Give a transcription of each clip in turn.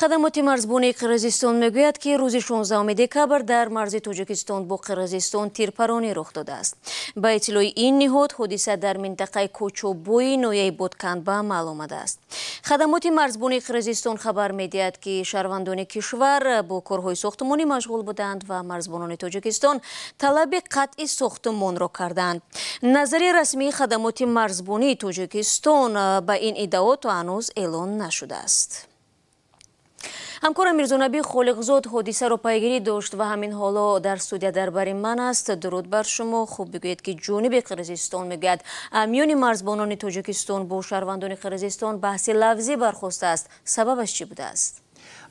Хадамоти марзбонии Қирғизистон мегӯяд, ки рӯзи 16 декабр дар марзи Тоҷикистон бо Қирғизистон тирпаронӣ рух додааст. Ба иттилои ин ниҳод, ҳодиса дар минтақаи Кӯчобои ноҳияи Боткан ба амал омадааст. Хадамоти марзбонии Қирғизистон хабар медиҳад, ки шаҳрвандони кишвар бо корҳои сохтмонӣ машғул буданд ва марзбонони Тоҷикистон талаби қатъи сохтмонро карданд. Назари расмии хадамоти марзбонии Тоҷикистон ба ин иддао то ҳанӯз эълон нашудааст. Ҳамкорам Мирзонаби Холиқзод ҳодисаро пайгирӣ дошт ва ҳамин ҳоло дар студия дар бари ман аст. Дуруд бар шумо. Хуб, бигӯед, ки ҷониби Қирғизистон мегӯяд, миёни марзбонони Тоҷикистон бо шаҳрвандони Қирғизистон баҳси лафзӣ бархостааст. Сабабаш чӣ будааст?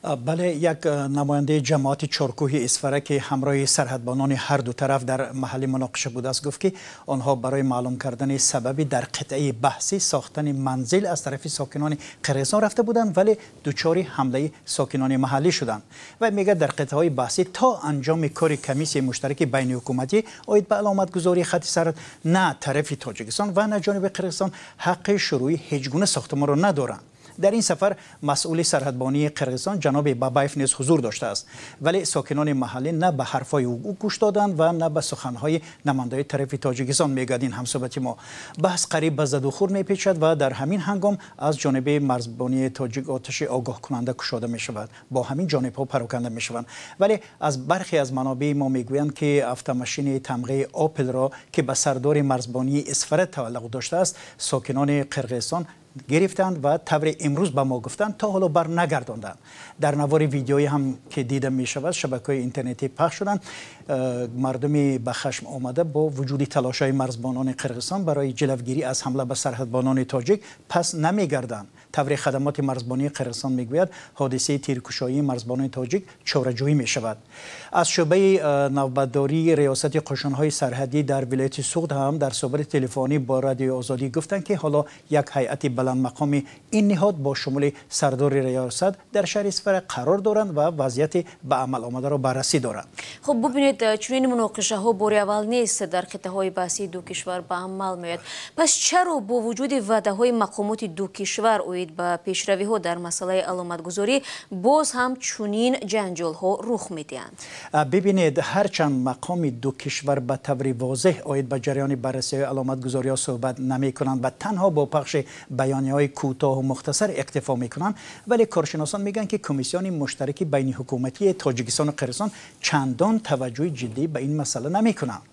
Бале, як намояндаи ҷамоати Чоркӯҳи Исфара, ки ҳамроҳи сарҳадбонони ҳар ду тараф дар маҳалли муноқиша будааст, гуфт, ки онҳо барои маълум кардани сабаби дар қитъаи баҳсӣ сохтани манзил аз тарафи сокинони Қирғизистон рафта буданд, вале дучори ҳамлаи сокинони маҳаллӣ шуданд. Ва мегӯяд, дар қитъаҳои баҳсӣ то анҷоми кори комиссияи муштараки байниҳукуматӣ оид ба аломатгузории хати сарҳад на тарафи Тоҷикистон ва на ҷониби Қирғизистон ҳаққи шурӯи ҳеҷ гуна сохтмонро надоранд. Дар ин сафар масъули сарҳадбонии Қирғизистон ҷаноби Бабаев низ ҳузур доштааст, вале сокинони маҳаллӣ на ба ҳарфҳои ӯ гӯш доданд ва на ба суханҳои намояндаи тарафи Тоҷикистон, мегӯяд ин ҳамсӯҳбати мо. Баҳс қариб ба задухӯр мепечад ва дар ҳамин ҳангом аз ҷониби марзбонии тоҷик оташи огоҳкунанда кушода мешавад. Бо ҳамин ҷонибҳо пароканда мешаванд. Вале аз бархе аз манобеи мо мегӯянд, ки автомашини тамғаи Опелро, ки ба сардори марзбонии Исфара тааллуқ доштааст, сокинони Қирғизистон гирифтанд ва тавре имрӯз ба мо гуфтанд, то ҳоло бар нагардонданд. Дар навори видеоӣ ҳам, ки дида мешавад, шабакаҳои интернетӣ пахш шуданд, мардуми ба хашм омада бо вуҷуди талошҳои марзбонони Қирғизистон барои ҷилавгирӣ аз ҳамла ба сарҳадбонони тоҷик пас намегарданд. Тавре хадамоти марзбонии Қирғизистон мегӯяд, ҳодисаи тиркушоии марзбонони тоҷик чораҷӯӣ мешавад. Аз шӯъбаи навбатдории риёсати қӯшунҳои сарҳадӣ дар вилояти Суғд ҳам дар суҳбати телефонӣ бо Радиои Озодӣ гуфтанд, ки ҳоло як ҳайати баландмақоми ин ниҳод бо шумули сардори риёсат дар шаҳри Исфара қарор доранд ва вазъияти ба амал омадаро баррасӣ доранд. Хуб, бубинед, чунин муноқишаҳо бори аввал нест дар қитъаҳои баҳсии ду кишвар ба амал меояд. Пас чаро бо вуҷуди ваъдаҳои мақомоти ду кишвар оид ба пешравиҳо дар масъалаи аломатгузорӣ боз ҳам чунин ҷанҷолҳо рух медиҳанд? Бибинед, ҳарчанд мақоми ду кишвар ба таври возеҳ оид ба ҷараёни баррасиҳои аломатгузориҳо суҳбат намекунанд ва танҳо бо пахши баёнияҳои кӯтоҳу мухтасар иктифо мекунанд, вале коршиносон мегӯянд, ки комиссиони муштараки байниҳукуматии Тоҷикистону Қирғизистон чандон таваҷҷӯҳи ҷиддӣ ба ин масъала намекунанд.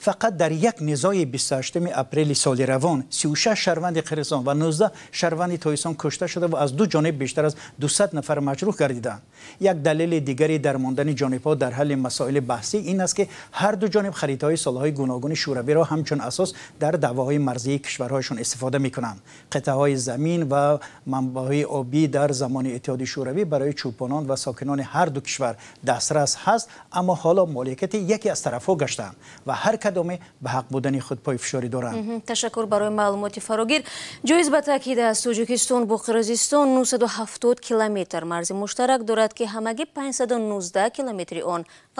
Фақат дар як низои 28 апрели соли равон 36 шаҳрванди Қирғизистон ва 19 шаҳрванди Тоҷикистон кушта шуда ва аз ду ҷониб бештар аз 200 нафар маҷрӯҳ гардиданд. Як далели дигари дармондани ҷонибҳо дар ҳалли масоили баҳсӣ ин аст, ки ҳар ду ҷониб харитаҳои солҳои гуногуни шӯравиро ҳамчун асос дар даъвоҳои марзии кишварҳояшон истифода мекунанд. Қитъаҳои замин ва манбаъҳои обӣ дар замони Иттиҳоди Шӯравӣ барои чӯпонон ва сокинони ҳар ду кишвар дастрас ҳаст, аммо ҳоло моликияти яке аз тарафҳо гаштаанд ва ҳар кадоме ба ҳақ будани худ пойфишорӣ доранд. Ташаккур барои маълумоти фарогир. Ҷоиз ба таъкид аст, Тоҷикистон бо Қирғизистон 970 километр марзи муштарак дорад, ки ҳамагӣ 519 километри он